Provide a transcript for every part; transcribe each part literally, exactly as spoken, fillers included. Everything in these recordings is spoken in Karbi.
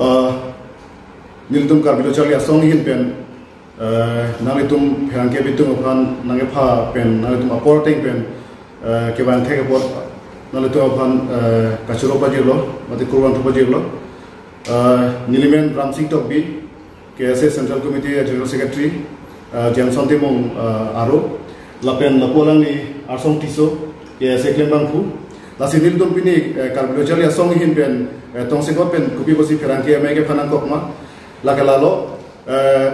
Uh, nelitum Karbi Lo Charli Asong ahin pen, uh, nanglitum pherangke abitung aphan nangkepha pen, nanglitum apor ateng pen, uh, kevang thek apot nanglitum aphan, uh, kachoro pajirlo, mate kurvangthu pajirlo. Uh, nelimen Ramsing Tokbi, K S A Central Committee General Secretary, uh, Johnson Timung, uh, aro, lapen lapu alangli Arsong Tisso, K S A klembangphu. Lasi nelitum pini, uh, Karbi Lo Charli Asong ahin pen, uh, tongsekot pen kopi pusi pherangke amei kephan nangkok ma, lake lalo, uh,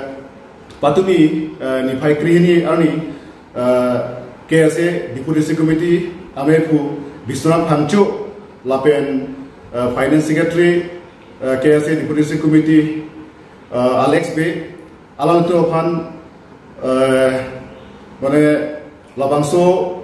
patumi, uh, niphai krehini arni, uh, K S A Deputy District Committee amei aphu Biswanath Phangcho lapen, uh, Finance Secretary, uh, K S A Deputy District Committee, uh, Alex Bey, alangtum aphan, uh, mane labangso,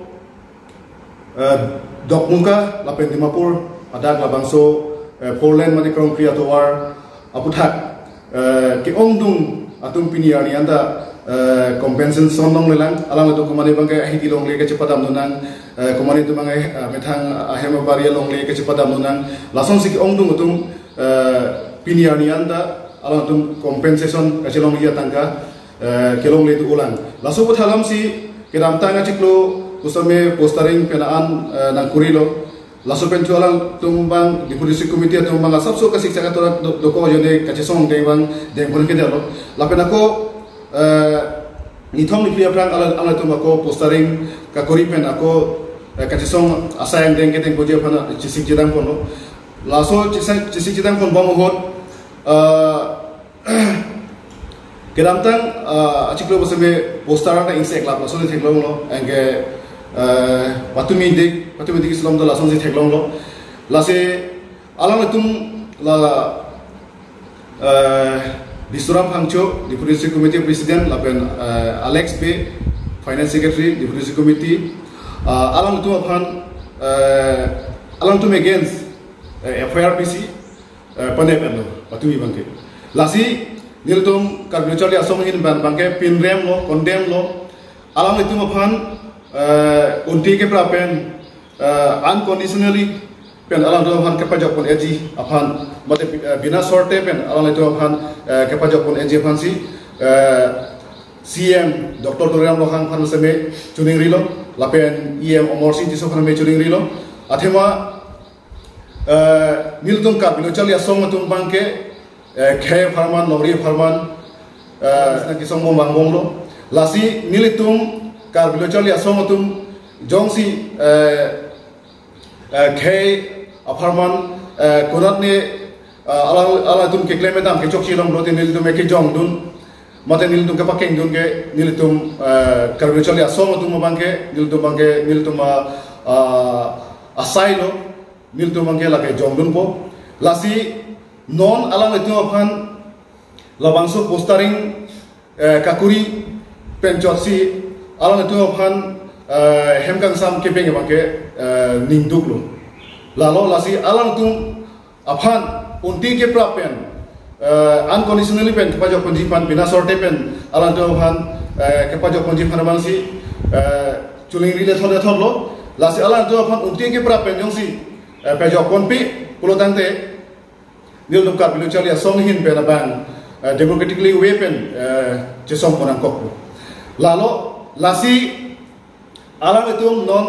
uh, Dokmoka lapen Dimapur adak labangso, uh, four lane mane Krongkri atovar aputhak, uh, ke-ongdung atum pini arni anta, uh, compensation longlelang, alangtum komane abangke ahidi longle kachepadam nang, uh, komane atum abangke, uh, methang ahem abari longle kachepadam nang, lasonsi ke-ongdung atum, uh, pini arni anta alangtum compensation kachelongji atangka, uh, kelongle do-olang. Laso aputhak alamsi kedamtang achiklo pusitame postering pen an, uh, nangkurilo. Laso pen chu alangtum abang Deputy District Committee atum abang asapso kasik chaka torak do-, doko jone kachesong deng abang dengpon kedetlo. Lapen ako, eh, nithom niphli aphrang alang, alangtum ako postering kakuri pen ako, eh, kachesong asai angdeng kedengponji aphan chesik chedangponlo. Laso chesik, chesik chedangpon bom ahut, eh, kedamtang, ah, achiklo pusitame poster anta ingseklap lasonsi theklonglo, anke, eh, patumi dik, patumi dik islom do lasonsi theklonglo. Lasi alangtum la, eh, Biswanath Phangcho, Deputy District Committee President, lapen, eh, Alex Bey, Finance Secretary, Deputy District Committee, ah, alangtum aphan, eh, alangtum against, eh, F I R pisi, eh, panep-etlo, patumi abangke. Lasi, nelitum Karbi Lo Charli Asong ahin pen abangke pinremlo, condemn-lo, alanglitum aphan, eh, unti kepra pen, eh, unconditionally pen alangtum aphan kepajokpon-etji aphan, mate, eh, bina sorte pen alanglitum aphan, eh, kepajokpon-etji aphansi, eh, C M Doctor Tuliram Ronghang aphan seme choningrilo, lapen E M Amarsing Tisso aphan me choningrilo. Athema, eh, nelitum Karbi Lo Charli Asong atum abangke, eh, khei apharman, longri apharman, eh, na kesong bom vangbomlo. Lasi nelitum Karbi Lo Charli Asong atum jongsi, eh, eh, khei apharman, eh, konatne, eh, alang, alangtum keklem-et dam kechokche longlo te nelitum kejongdun, mate nelitum kepakengdun ke nelitum, eh, Karbi Lo Charli Asong atum abangke, nelitum abangke, nelitum, ah, ah, asailo, nelitum abangke lake jongdunpo. Lasi non alanglitum aphan labangso postering, eh, kakuri pen chotsi alanglitum aphan, eh, hem kangsam kepeng abangke, eh, ningduklo. Lalo lasi alangtum aphan unti kepra pen, eh, unconditionally pen kepajokponji aphan, bina sorte pen alangtum aphan, eh, kepajokponji aphan abangsi, eh, choningri lethot lethotlo. Lasi alangtum aphan unti kepra pen jongsi, eh, pajokponpe pulo tangte, nelitum Karbi Lo Charli Asong ahin pen abang, eh, democratically way pen, eh, chesongpon nangkoklo. Lalo, lasi, alanglitum non,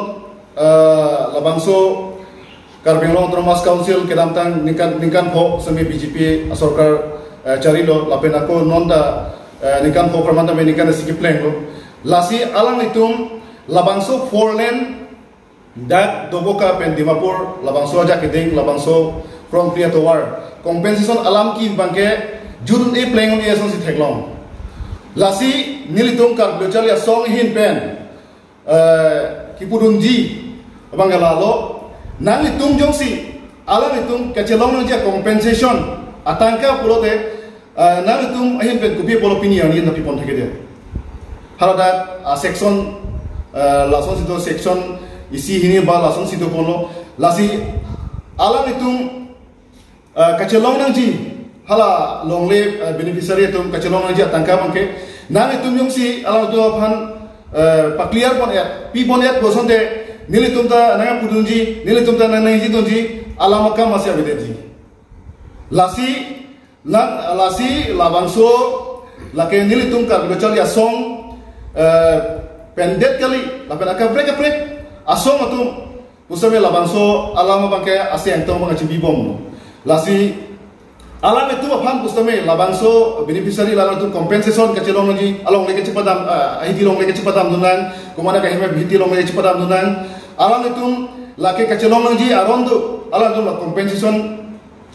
eh, labangso Karbi Anglong Autonomous Council kedamtang ningkan, ningkan pho semi B J P asorkar, eh, charilo, lapen ako non ta, eh, ningkan pho apharman ta me ningkan isi keplenglo. Lasi alanglitum labangso four lane dak Doboka pen Dimapur labangso ajak keding, labangso Krongkri atovar compensation alam ke abangke jun e pleng un e asonsi theklong. Lasi nelitum Karbi Lo Charli Asong ahin pen, eh, kepudunji abang lalo, nanglitum jongsi alanglitum kachelong nangji compensation atangka pulote, eh, nanglitum ahin pen kopi apotlo pini arni nangpipon thekthedet? Hala dak, ah, section, eh, lasonsi do, section isi hini ba lasonsi doponlo. Lasi alanglitum, eh, kachelong nangji, hala longle, eh, beneficiary atum kachelong nangji atangka abangke, nanglitum jongsi alanglitum aphan, eh, pa-clear pon-et, pipon-et pu asonte, nelitum ta nangpudunji, nelitum ta nangningjedunji alam akam masi avedetji. Lasi Lang lasi labangso lake nelitum Karbi Lo Charli Asong, eh, pendet kali, lapen akaprek kaprek asong atum pusitame labangso alam abangke ase angtong abang chibibom. Lasi alanglitum aphan pusitame labangso beneficiary alanglitum compensation kachelong nangji, alongle kachepadam, eh, ahiti alongle kachepadam dunnang, komat ahem ahiti alongle kachepadam dunnang. Alanglitum lake kachelong nangji aron do, alanglitum la compensation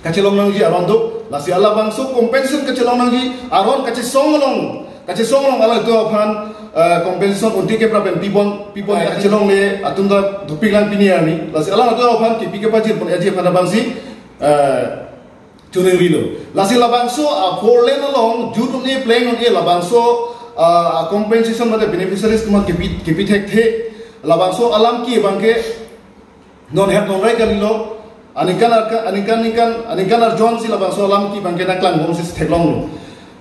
kachelong nangji aron do, lasi labangso compensation kachelong nangji aron kachesong along, kachesong along alanglitum aphan, eh, compensation unti ke prapen pibom, pibom, eh, kachelongle atum ta dopik lang pini arni. Lasi alanglitum aphan kipi kepajir pon aji aphan abangsi, eh, chuning rilo. Lasi labangso a four lane along jut un-e pleng un-e labangso, ah, compensation mate beneficiaries atum kipi, kipi thekthe. Labangso alam ke abangke non het nonrai kalilo, aningkan arka-, aningkan, aningkan, aningkan arjon si labangso alam ke abangke nangklangbom si theklonglo.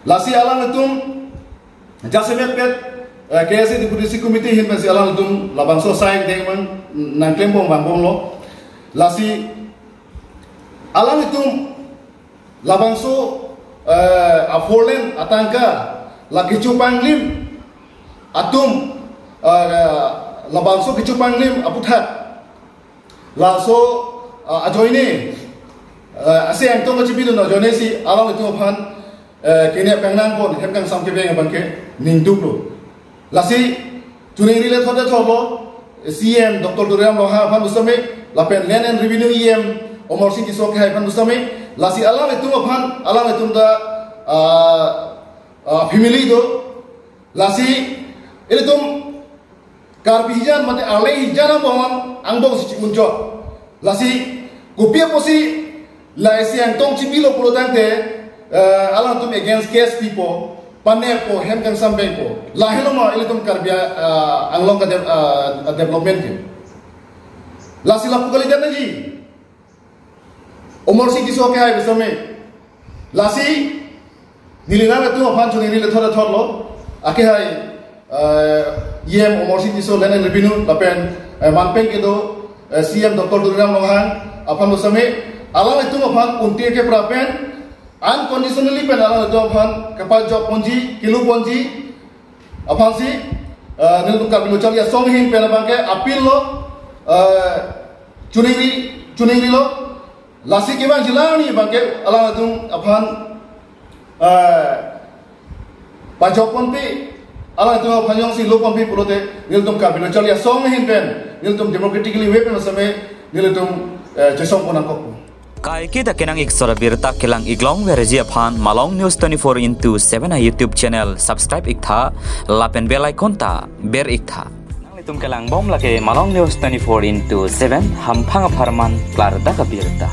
Lasi alanglitum jasemet pet, eh, K S A Deputy District Committee ahin pensi alanglitum labangso asai deng abang nangklembom vangbomlo. Lasi alanglitum labangso, eh, a four lane atangka la kechopanglim atum, eh, labangso kechopanglim aputhak laso, eh, ajoine, eh, ase angtong kachibidun ajoine si alanglitum aphan, eh, kene pengnang pon hem kangsam keveng abangke ningduklo. Lasi chuning rile thode tholo, C M Doctor Tuliram Ronghang aphan pusitame, lapen Land and Revenue E M Amarsing Tisso kehai aphan pusitame, lasi alanglitum aphan, alanglitum ta, ah, ah, family do, lasi ilitum Karbi hijan mate arle hijan angbong, angbong si chimunchot. Lasi kopi apotsi la ase angtong chibilo pulo tangte, eh, alangtum against case pipo, panerpo, hem kangsam vengpo. Lahelo ma ilitum Karbi, eh, Anglong ka de-, eh, development ke. Lasi lapu kalidet nangji. Amarsing Tisso kehai pusitame. Lasi neli nanglitum aphan chuning rile thode thotlo. Akehai, eh, E M Amarsing Tisso Land and Revenue lapen, eh, manpeng kedo, eh, C M Doctor Tuliram Ronghang aphan pusitame, alanglitum aphan unti ke prapen unconditionally pen alanglitum aphan kepajok ponji, kelu ponji aphansi, eh, nelitum Karbi Lo Charli Asong ahin pen abangke appeal lo, eh, chuning ri, chuning rilo. Lasi kevang jilang ni abangke alanglitum aphan, eh, pajok ponpe, alanglitum aphan jongsi lo ponpe pulote nelitum Karbi Lo Charli Asong ahin pen nelitum democratically way pen pusitame nelitum, eh, chesong pon nangkokpo. Kaike ta kenang ik sora birta kelang ik longverji aphan Malong News twenty-four into seven a YouTube channel subscribe iktha lapen bell icon ta ber iktha. Nanglitum kelangbom lake Malong News twenty-four into seven, hamphang apharman klardak abirta.